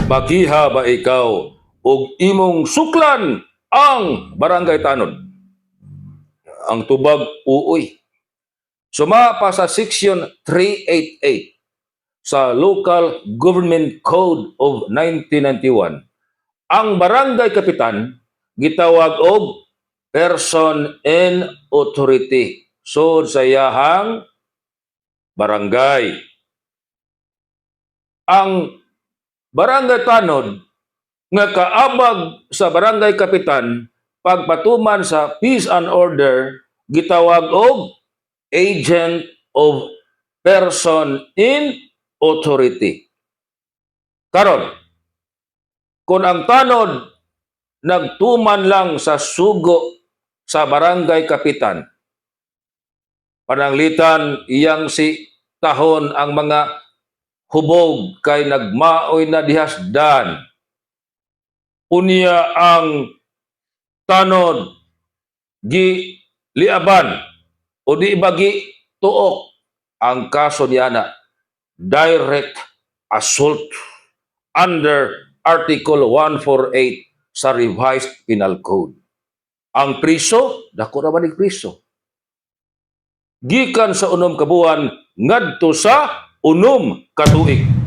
Makiha ba ikaw og imong suklan ang barangay tanod? Ang tubag, uoy. Suma pa sa Section 388 sa Local Government Code of 1991, ang barangay kapitan gitawag og person in authority sud sa iyahang barangay. Ang barangay tanod nga kaabag sa barangay kapitan pagpatuman sa peace and order gitawag og agent of person in authority. Karon, kung ang tanod nagtuman lang sa sugo sa barangay kapitan, pananglitan iyang si tahon ang mga hubog kay nagmaoy na dihasdan. Unya ang tanod gi liaban o di ba gi tuok, ang kaso niya na direct assault under Article 148 sa Revised Penal Code. Ang priso, dako ra man priso. Gikan sa 6 ka buwan ngadto sa 6 ka tuig.